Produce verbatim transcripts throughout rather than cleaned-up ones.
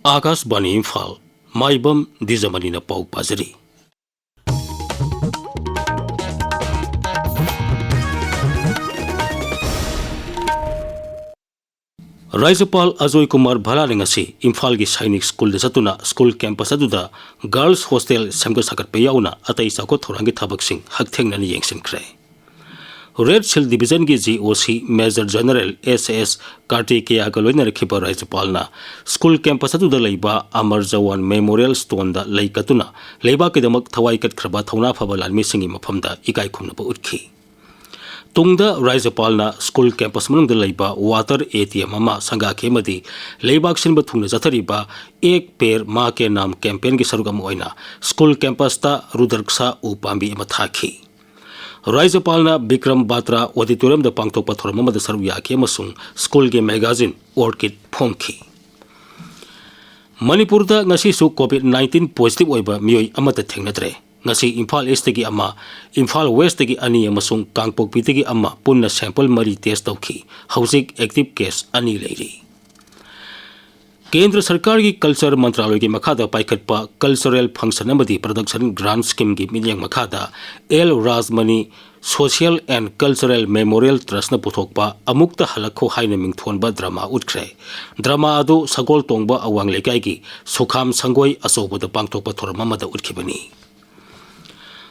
ꯑꯥꯀꯥꯁꯕꯥꯅꯤ ꯏꯝꯐꯥꯜ, ꯃꯥꯏꯕꯝ ꯗꯤꯖꯃꯅꯤꯅ ꯄꯥꯎ ꯄꯥꯖꯔꯤ꯫ ꯔꯥꯖ꯭ꯌꯄꯥꯜ ꯑꯖꯣꯏ ꯀꯨꯃꯥꯔ ꯚꯜꯂꯥꯅ ꯉꯁꯤ ꯏꯝꯐꯥꯜꯒꯤ ꯁꯥꯏꯅꯤꯛ ꯁ꯭ꯀꯨꯜꯗ ꯆꯠꯇꯨꯅ ꯁ꯭ꯀꯨꯜ ꯀꯦꯝꯄꯁ ꯑꯗꯨꯗ ꯒꯥꯔꯜꯁ ꯍꯣꯁꯇꯦꯜ ꯁꯦꯝꯒꯠ ꯁꯥꯒꯠꯄ ꯌꯥꯎꯅ ꯑꯇꯩ ꯆꯥꯎꯈꯠ ꯊꯧꯔꯥꯡꯒꯤ ꯊꯕꯛꯁꯤꯡ ꯍꯛꯊꯦꯡꯅꯅ ꯌꯦꯡꯁꯤꯟꯈ꯭ꯔꯦ꯫ ꯔꯦꯗ ꯁꯤꯜ ꯗꯤꯕꯤꯖꯟꯒꯤ ꯖꯤ ꯑꯣ ꯁꯤ ꯃꯦꯖꯔ ꯖꯦꯅꯔꯦꯜ ꯑꯦꯁ ꯑꯦꯁ ꯀꯥꯔꯇꯤꯀꯦꯌꯥꯒ ꯂꯣꯏꯅꯔꯛꯈꯤꯕ ꯔꯥꯖ꯭ꯌꯄꯥꯜꯅ ꯁ꯭ꯀꯨꯜ ꯀꯦꯝꯄꯁ ꯑꯗꯨꯗ ꯂꯩꯕ ꯑꯃꯔ ꯖꯋꯥꯟ ꯃꯦꯃꯣꯔꯤꯌꯦꯜ ꯁ꯭ꯇꯣꯟꯗ ꯂꯩ ꯀꯠꯇꯨꯅ ꯂꯩꯕꯥꯛꯀꯤꯗꯃꯛ ꯊꯋꯥꯏ ꯀꯠꯈ꯭ꯔꯕ ꯊꯧꯅꯥ ꯐꯕ ꯂꯥꯟꯃꯤꯁꯤꯡꯒꯤ ꯃꯐꯝꯗ ꯏꯀꯥꯏ ꯈꯨꯝꯅꯕ ꯎꯠꯈꯤ꯫ ꯇꯨꯡꯗ ꯔꯥꯖ꯭ꯌꯄꯥꯜꯅ ꯁ꯭ꯀꯨꯜ ꯀꯦꯝꯄꯁ ꯃꯅꯨꯡꯗ ꯂꯩꯕ ꯋꯥꯇꯔ ꯑꯦ ꯇꯤ ꯑꯦꯝ ꯑꯃ ꯁꯪꯒꯥꯈꯤ ꯑꯃꯗꯤ ꯂꯩꯕꯥꯛ ꯁꯤꯟꯕ ꯊꯨꯡꯅ ꯆꯠꯊꯔꯤꯕ ꯑꯦꯛ ꯄꯦꯔ ꯃꯥ ꯀꯦ ꯅꯥꯝ ꯀꯦꯝꯄꯦꯟꯒꯤ ꯁꯔꯨꯛ ꯑꯃ ꯑꯣꯏꯅ ꯁ꯭ꯀꯨꯜ ꯀꯦꯝꯄꯁꯇ ꯔꯨꯗ꯭ꯔꯛꯁꯥ ꯎ ꯄꯥꯝꯕꯤ ꯑꯃ ꯊꯥꯈꯤ꯫ ꯔꯥꯖ꯭ꯌꯄꯥꯜꯅ ꯕꯤꯀ꯭ꯔꯝ ꯕꯥꯇ꯭ꯔꯥ ꯑꯣꯗꯤꯇꯣꯔꯤꯌꯝꯗ ꯄꯥꯡꯊꯣꯛꯄ ꯊꯧꯔꯝ ꯑꯃꯗ ꯁꯔꯨꯛ ꯌꯥꯈꯤ ꯑꯃꯁꯨꯡ ꯁ꯭ꯀꯨꯜꯒꯤ ꯃꯦꯒꯥꯖꯤꯟ ꯑꯣꯔꯀꯤꯗ ꯐꯣꯡꯈꯤ꯫ ꯃꯅꯤꯄꯨꯔꯗ ꯉꯁꯤꯁꯨ ꯀꯣꯚꯤꯗ ꯅꯥꯏꯟꯇꯤꯟ ꯄꯣꯖꯤꯇꯤꯚ ꯑꯣꯏꯕ ꯃꯤꯑꯣꯏ ꯑꯃꯠꯇ ꯊꯦꯡꯅꯗ꯭ꯔꯦ꯫ ꯉꯁꯤ ꯏꯝꯐꯥꯜ ꯏꯁꯇꯒꯤ ꯑꯃ, ꯏꯝꯐꯥꯜ ꯋꯦꯁꯇꯒꯤ ꯑꯅꯤ ꯑꯃꯁꯨꯡ ꯀꯥꯡꯄꯣꯛꯄꯤꯗꯒꯤ ꯑꯃ ꯄꯨꯟꯅ ꯁꯦꯝꯄꯜ ꯃꯔꯤ ꯇꯦꯁ ꯇꯧꯈꯤ꯫ ꯍꯧꯖꯤꯛ ꯑꯦꯛꯇꯤꯚ ꯀꯦꯁ ꯑꯅꯤ ꯂꯩꯔꯤ꯫ ꯀꯦꯟꯗ꯭ꯔ ꯁꯔꯀꯥꯔꯒꯤ ꯀꯜꯆꯔ ꯃꯟꯇ꯭ꯔꯥꯂꯣꯏꯒꯤ ꯃꯈꯥꯗ ꯄꯥꯏꯈꯠꯄ ꯀꯜꯆꯔꯦꯜ ꯐꯪꯁꯟ ꯑꯃꯗꯤ ꯄ꯭ꯔꯗꯛꯁꯟ ꯒ꯭ꯔꯥꯟꯠ ꯁ꯭ꯀꯤꯝꯒꯤ ꯃꯤꯠꯌꯦꯡ ꯃꯈꯥꯗ L Rajmani social and cultural memorial ꯇ꯭ꯔꯁꯅ ꯄꯨꯊꯣꯛꯄ ꯑꯃꯨꯛꯇ ꯍꯜꯂꯛꯈꯣ ꯍꯥꯏꯅ ꯃꯤꯡꯊꯣꯟꯕ ꯗ꯭ꯔꯃꯥ ꯎꯠꯈ꯭ꯔꯦ꯫ ꯗ꯭ꯔꯃꯥ ꯑꯗꯨ ꯁꯒꯣꯜ ꯇꯣꯡꯕ ꯑꯋꯥꯡ ꯂꯩꯀꯥꯏꯒꯤ ꯁꯨꯈꯥꯝ ꯁꯪꯒꯣꯏ ꯑꯆꯧꯕꯗ ꯄꯥꯡꯊꯣꯛꯄ ꯊꯧꯔꯝ ꯑꯃꯗ ꯎꯠꯈꯤꯕꯅꯤ꯫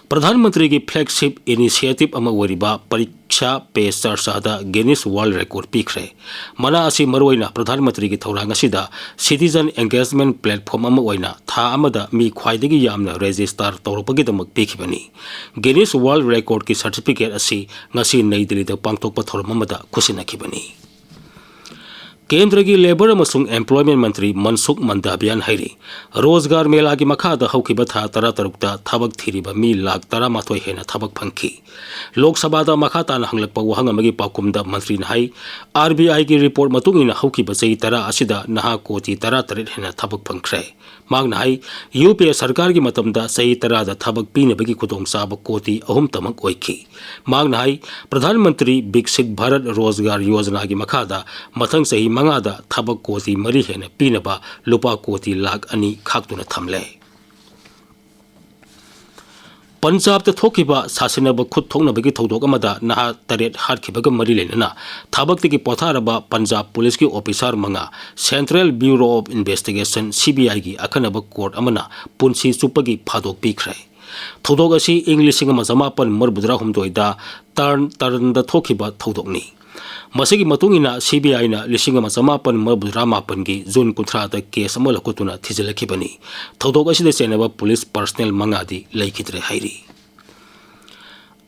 ꯄ꯭ꯔꯙꯥꯟ ꯃꯟꯇ꯭ꯔꯤꯒꯤ ꯐ꯭ꯂꯦꯒꯁꯤꯞ ꯏꯅꯤꯁꯤꯌꯦꯇꯤꯚ ꯑꯃ ꯑꯣꯏꯔꯤꯕ ꯄꯔꯤꯛꯁꯥ ꯄꯦ ꯆꯔꯆꯥꯗ ꯒꯤꯅꯤꯁ ꯋꯥꯔꯜꯗ ꯔꯦꯀꯣꯔꯗ ꯄꯤꯈ꯭ꯔꯦ꯫ ꯃꯅꯥ ꯑꯁꯤ ꯃꯔꯨꯑꯣꯏꯅ ꯄ꯭ꯔꯙꯥꯟ ꯃꯟꯇ꯭ꯔꯤꯒꯤ ꯊꯧꯔꯥꯡ ꯑꯁꯤꯗ ꯁꯤꯇꯤꯖꯟ ꯑꯦꯡꯒꯦꯖꯃꯦꯟꯠ ꯄ꯭ꯂꯦꯠꯐꯣꯔꯝ ꯑꯃ ꯑꯣꯏꯅ ꯊꯥ ꯑꯃꯗ ꯃꯤ ꯈ꯭ꯋꯥꯏꯗꯒꯤ ꯌꯥꯝꯅ ꯔꯦꯖꯤꯁꯇꯥꯔ ꯇꯧꯔꯛꯄꯒꯤꯗꯃꯛ ꯄꯤꯈꯤꯕꯅꯤ꯫ ꯒꯤꯅꯤꯁ ꯋꯥꯔꯜꯗ ꯔꯦꯀꯣꯔꯗꯀꯤ ꯁꯔꯇꯤꯐꯤꯀꯦꯠ ꯑꯁꯤ ꯉꯁꯤ ꯅꯩ ꯗꯤꯜꯂꯤꯗ ꯄꯥꯡꯊꯣꯛꯄ ꯊꯧꯔꯝ ꯑꯃꯗ ꯈꯨꯠꯁꯤꯟꯅꯈꯤꯕꯅꯤ꯫ ꯀꯦꯟꯗ꯭ꯔꯒꯤ ꯂꯦꯕꯔ ꯑꯃꯁꯨꯡ ꯑꯦꯝꯄ꯭ꯂꯣꯏꯃꯦꯟꯠ ꯃꯟꯇ꯭ꯔꯤ ꯃꯟꯁꯨꯈ ꯃꯟꯗꯥꯕꯤꯌꯥꯟ ꯍꯥꯏꯔꯤ, ꯔꯣꯖꯒꯥꯔ ꯃꯦꯂꯥꯒꯤ ꯃꯈꯥꯗ ꯍꯧꯈꯤꯕ ꯊꯥ ꯇꯔꯥꯇꯔꯨꯛꯇ ꯊꯕꯛ ꯊꯤꯔꯤꯕ ꯃꯤ ꯂꯥꯈ ꯇꯔꯥꯃꯥꯊꯣꯏ ꯍꯦꯟꯅ ꯊꯕꯛ ꯐꯪꯈꯤ꯫ ꯂꯣꯛ ꯁꯚꯥꯗ ꯃꯈꯥ ꯇꯥꯅ ꯍꯪꯂꯛꯄ ꯋꯥꯍꯪ ꯑꯃꯒꯤ ꯄꯥꯎꯈꯨꯝꯗ ꯃꯟꯇ꯭ꯔꯤꯅ ꯍꯥꯏ, ꯑꯥꯔ ꯕꯤ ꯑꯥꯏꯒꯤ ꯔꯤꯄꯣꯔꯠ ꯃꯇꯨꯡ ꯏꯟꯅ ꯍꯧꯈꯤꯕ ꯆꯍꯤ ꯇꯔꯥ ꯑꯁꯤꯗ ꯅꯍꯥ ꯀꯣꯇꯤ ꯇꯔꯥꯇꯔꯦꯠ ꯍꯦꯟꯅ ꯊꯕꯛ ꯐꯪꯈ꯭ꯔꯦ꯫ ꯃꯍꯥꯛꯅ ꯍꯥꯏ, ꯌꯨ ꯄꯤ ꯑꯦ ꯁꯔꯀꯥꯔꯒꯤ ꯃꯇꯝꯗ ꯆꯍꯤ ꯇꯔꯥꯗ ꯊꯕꯛ ꯄꯤꯅꯕꯒꯤ ꯈꯨꯗꯣꯡꯆꯥꯕ ꯀꯣꯇꯤ ꯑꯍꯨꯝꯇꯃꯛ ꯑꯣꯏꯈꯤ꯫ ꯃꯍꯥꯛꯅ ꯍꯥꯏ, ꯄ꯭ꯔꯙꯥꯟ ꯃꯟꯇ꯭ꯔꯤ ꯕꯤꯛꯁꯤꯠ ꯚꯥꯔꯠ ꯔꯣꯖꯒꯥꯔ ꯌꯣꯖꯅꯥꯒꯤ ꯃꯈꯥꯗ ꯃꯊꯪ ꯆꯍꯤ ꯃꯉꯥꯗ ꯊꯕꯛ ꯀꯣꯇꯤ ꯃꯔꯤ ꯍꯦꯟꯅ ꯄꯤꯅꯕ ꯂꯨꯄꯥ ꯀꯣꯇꯤ ꯂꯥꯈ ꯑꯅꯤ ꯈꯥꯛꯇꯨꯅ ꯊꯝꯂꯦ꯫ ꯄꯟꯖꯥꯕꯇ ꯊꯣꯛꯈꯤꯕ ꯁꯥꯁꯤꯟꯅꯕ ꯈꯨꯠ ꯊꯣꯛꯅꯕꯒꯤ ꯊꯧꯗꯣꯛ ꯑꯃꯗ ꯅꯍꯥ ꯇꯔꯦꯠ ꯍꯥꯠꯈꯤꯕꯒ ꯃꯔꯤ ꯂꯩꯅꯅ ꯊꯕꯛꯇꯒꯤ ꯄꯣꯊꯥꯔꯕ ꯄꯟꯖꯥꯕ ꯄꯨꯂꯤꯁꯀꯤ ꯑꯣꯐꯤꯁꯥꯔ ꯃꯉꯥ Central Bureau of Investigation, C B I ꯒꯤ ꯑꯈꯟꯅꯕ ꯀꯣꯔꯠ ꯑꯃꯅ ꯄꯨꯟꯁꯤ ꯆꯨꯞꯄꯒꯤ ꯐꯥꯗꯣꯛ ꯄꯤꯈ꯭ꯔꯦ꯫ ꯊꯧꯗꯣꯛ ꯑꯁꯤ ꯏꯪ ꯂꯤꯁꯤꯡ ꯑꯃ ꯆꯃꯥꯄꯟ ꯃꯔꯤꯐꯨꯇꯔꯥ ꯍꯨꯝꯗꯣꯏꯗ ꯇꯔꯟ ꯇꯔꯟꯗ ꯊꯣꯛꯈꯤꯕ ꯊꯧꯗꯣꯛꯅꯤ꯫ ꯃꯁꯤꯒꯤ ꯃꯇꯨꯡ ꯏꯟꯅ C B I ꯅ ꯂꯤꯁꯤꯡ ꯑꯃ ꯆꯃꯥꯄꯟ ꯃꯔꯤꯐꯨꯇꯔꯥ ꯃꯥꯄꯟꯒꯤ ꯖꯨꯟ ꯀꯨꯟꯊ꯭ꯔꯥꯗ ꯀꯦꯁ ꯑꯃ ꯂꯧꯈꯠꯇꯨꯅ ꯊꯤꯖꯤꯜꯂꯛꯈꯤꯕꯅꯤ꯫ ꯊꯧꯗꯣꯛ ꯑꯁꯤꯗ ꯆꯦꯟꯅꯕ ꯄꯨꯂꯤꯁ ꯄꯔꯁꯅꯦꯜ ꯃꯉꯥꯗꯤ ꯂꯩꯈꯤꯗ꯭ꯔꯦ ꯍꯥꯏꯔꯤ꯫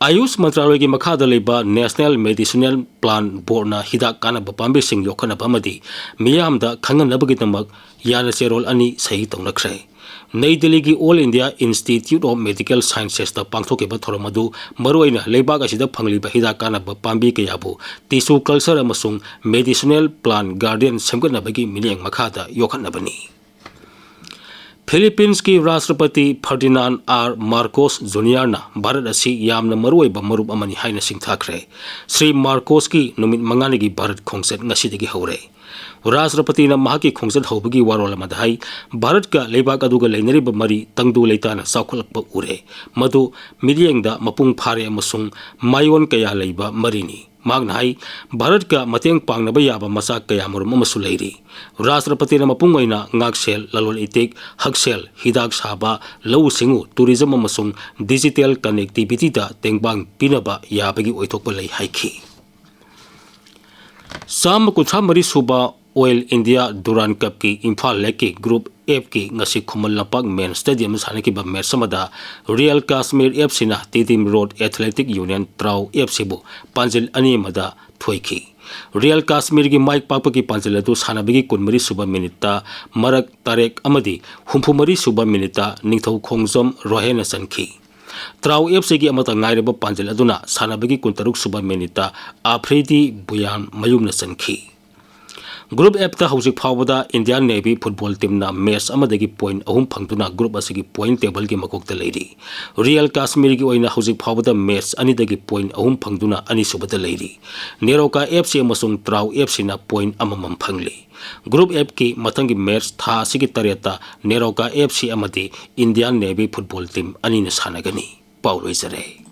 ꯑꯌꯨꯁ ꯃꯟꯇ꯭ꯔꯥꯂꯣꯏꯒꯤ ꯃꯈꯥꯗ ꯂꯩꯕ National Medicinal Plant Board ꯅ ꯍꯤꯗꯥꯛ ꯀꯥꯟꯅꯕ ꯄꯥꯝꯕꯤꯁꯤꯡ ꯌꯣꯛꯈꯠꯅꯕ ꯑꯃꯗꯤ ꯃꯤꯌꯥꯝꯗ ꯈꯪꯍꯟꯅꯕꯒꯤꯗꯃꯛ ꯌꯥꯅ ꯆꯦꯔꯣꯜ ꯑꯅꯤ ꯁꯍꯤ ꯇꯧꯅꯈ꯭ꯔꯦ꯫ ꯅꯩ ꯗꯤꯜꯂꯤꯒꯤ All India Institute of Medical Sciences ꯇ ꯄꯥꯡꯊꯣꯛꯈꯤꯕ ꯊꯧꯔꯝ ꯑꯗꯨ ꯃꯔꯨꯑꯣꯏꯅ ꯂꯩꯕꯥꯛ ꯑꯁꯤꯗ ꯐꯪꯂꯤꯕ ꯍꯤꯗꯥꯛ ꯀꯥꯟꯅꯕ ꯄꯥꯝꯕꯤ ꯀꯌꯥꯕꯨ tissue culture ꯑꯃꯁꯨꯡ medicinal plant garden ꯁꯦꯝꯒꯠꯅꯕꯒꯤ ꯃꯤꯠꯌꯦꯡ ꯃꯈꯥꯗ ꯌꯣꯛꯈꯠꯅꯕꯅꯤ꯫ ꯐꯤꯂꯤꯄꯤꯟꯁꯀꯤ ꯔꯥꯁꯇ꯭ꯔꯄꯇꯤ ꯐꯔꯗꯤꯅꯥꯟ ꯑꯥꯔ ꯃꯥꯔꯀꯣꯁ ꯖꯨꯅꯤꯌꯔꯅ ꯚꯥꯔꯠ ꯑꯁꯤ ꯌꯥꯝꯅ ꯃꯔꯨꯑꯣꯏꯕ ꯃꯔꯨꯞ ꯑꯃꯅꯤ ꯍꯥꯏꯅ ꯁꯤꯡꯊꯥꯈ꯭ꯔꯦ꯫ ꯁ꯭ꯔꯤ ꯃꯥꯔꯀꯣꯁꯀꯤ ꯅꯨꯃꯤꯠ ꯃꯉꯥꯅꯤꯒꯤ ꯚꯥꯔꯠ ꯈꯣꯡꯆꯠ ꯉꯁꯤꯗꯒꯤ ꯍꯧꯔꯦ꯫ ꯔꯥꯁꯇ꯭ꯔꯄꯇꯤꯅ ꯃꯍꯥꯛꯀꯤ ꯈꯣꯡꯆꯠ ꯍꯧꯕꯒꯤ ꯋꯥꯔꯣꯜ ꯑꯃꯗ ꯍꯥꯏ, ꯚꯥꯔꯠꯀ ꯂꯩꯕꯥꯛ ꯑꯗꯨꯒ ꯂꯩꯅꯔꯤꯕ ꯃꯔꯤ ꯇꯪꯗꯨ ꯂꯩꯇꯥꯅ ꯆꯥꯎꯈꯠꯂꯛꯄ ꯎꯔꯦ꯫ ꯃꯗꯨ ꯃꯤꯠꯌꯦꯡꯗ ꯃꯄꯨꯡ ꯐꯥꯔꯦ ꯑꯃꯁꯨꯡ ꯃꯥꯏꯑꯣꯟ ꯀꯌꯥ ꯂꯩꯕ ꯃꯔꯤꯅꯤ꯫ ꯃꯍꯥꯛꯅ ꯍꯥꯏ, ꯚꯥꯔꯠꯀ ꯃꯇꯦꯡ ꯄꯥꯡꯅꯕ ꯌꯥꯕ ꯃꯆꯥꯛ ꯀꯌꯥꯃꯔꯨꯝ ꯑꯃꯁꯨ ꯂꯩꯔꯤ꯫ ꯔꯥꯁꯇ꯭ꯔꯄꯇꯤꯅ ꯃꯄꯨꯡ ꯑꯣꯏꯅ ꯉꯥꯛꯁꯦꯜ, ꯂꯂꯣꯟ ꯏꯇꯤꯛ, ꯍꯛꯁꯦꯜ, ꯍꯤꯗꯥꯛ ꯁꯥꯕ, ꯂꯧꯎ ꯁꯤꯡꯎ, ꯇꯨꯔꯤꯖꯝ ꯑꯃꯁꯨꯡ digital connectivity ꯗ ꯇꯦꯡꯕꯥꯡ ꯄꯤꯅꯕ ꯌꯥꯕꯒꯤ ꯑꯣꯏꯊꯣꯛꯄ ꯂꯩ ꯍꯥꯏꯈꯤ꯫ ꯆꯥꯝꯃ ꯀꯨꯟꯊ꯭ꯔꯥ ꯃꯔꯤ ꯁꯨꯕ Oil India Durand Cup ꯀꯤ ꯏꯝꯐꯥꯜ ꯂꯦꯛꯀꯤ Group F ꯀꯤ ꯉꯁꯤ ꯈꯨꯃꯟ ꯂꯝꯄꯥꯛ main stadium ꯗ ꯁꯥꯟꯅꯈꯤꯕ ꯃꯦꯠꯆ ꯑꯃꯗ Real Kashmir F C ꯅ Tedim Road Athletic Union ꯇ꯭ꯔꯥꯎ F C ꯕꯨ ꯄꯥꯟꯖꯤꯜ ꯑꯅꯤ ꯑꯃꯗ ꯊꯣꯏꯈꯤ꯫ ꯔꯤꯌꯦꯜ ꯀꯥꯁꯃꯤꯔꯒꯤ ꯃꯥꯏ ꯄꯥꯛꯄꯒꯤ ꯄꯥꯟꯖꯤꯜ ꯑꯗꯨ ꯁꯥꯟꯅꯕꯒꯤ ꯀꯨꯟꯃꯔꯤ ꯁꯨꯕ ꯃꯤꯅꯤꯠꯇ ꯃꯔꯛ ꯇꯥꯔꯦꯛ ꯑꯃꯗꯤ ꯍꯨꯝꯐꯨ ꯃꯔꯤ ꯁꯨꯕ ꯃꯤꯅꯤꯠꯇ ꯅꯤꯡꯊꯧ ꯈꯣꯡꯖꯣꯝ ꯔꯣꯍꯦꯟꯅ ꯆꯟꯈꯤ꯫ ꯇ꯭ꯔꯥꯎ F C ꯒꯤ ꯑꯃꯠꯇ ꯉꯥꯏꯔꯕ ꯄꯥꯟꯖꯤꯜ ꯑꯗꯨꯅ ꯁꯥꯟꯅꯕꯒꯤ ꯀꯨꯟꯇꯔꯨꯛ ꯁꯨꯕ ꯃꯤꯅꯤꯠꯇ ꯑꯐ꯭ꯔꯤꯗꯤ ꯕꯨꯌꯥꯟ ꯃꯌꯨꯝꯅ ꯆꯟꯈꯤ꯫ Group F ꯇ ꯍꯧꯖꯤꯛ ꯐꯥꯎꯕꯗ Indian Navy football team ꯅ match ꯑꯃꯗꯒꯤ point ꯑꯍꯨꯝ ꯐꯪꯗꯨꯅ group ꯑꯁꯤꯒꯤ point table ꯒꯤ ꯃꯀꯣꯛꯇ ꯂꯩꯔꯤ꯫ Real Kashmir ꯒꯤ ꯑꯣꯏꯅ ꯍꯧꯖꯤꯛ ꯐꯥꯎꯕꯗ match ꯑꯅꯤꯗꯒꯤ point ꯑꯍꯨꯝ ꯐꯪꯗꯨꯅ ꯑꯅꯤꯁꯨꯕꯗ ꯂꯩꯔꯤ꯫ NEROCA F C ꯑꯃꯁꯨꯡ TRAU F C ꯅ point ꯑꯃꯃꯝ ꯐꯪꯂꯤ꯫ Group F ꯀꯤ ꯃꯊꯪꯒꯤ match ꯊꯥ ꯑꯁꯤꯒꯤ ꯇꯔꯦꯠꯇ NEROCA F C ꯑꯃꯗꯤ Indian Navy football team ꯑꯅꯤꯅ ꯁꯥꯟꯅꯒꯅꯤ꯫ ꯄꯥꯎ ꯂꯣꯏꯖꯔꯦ꯫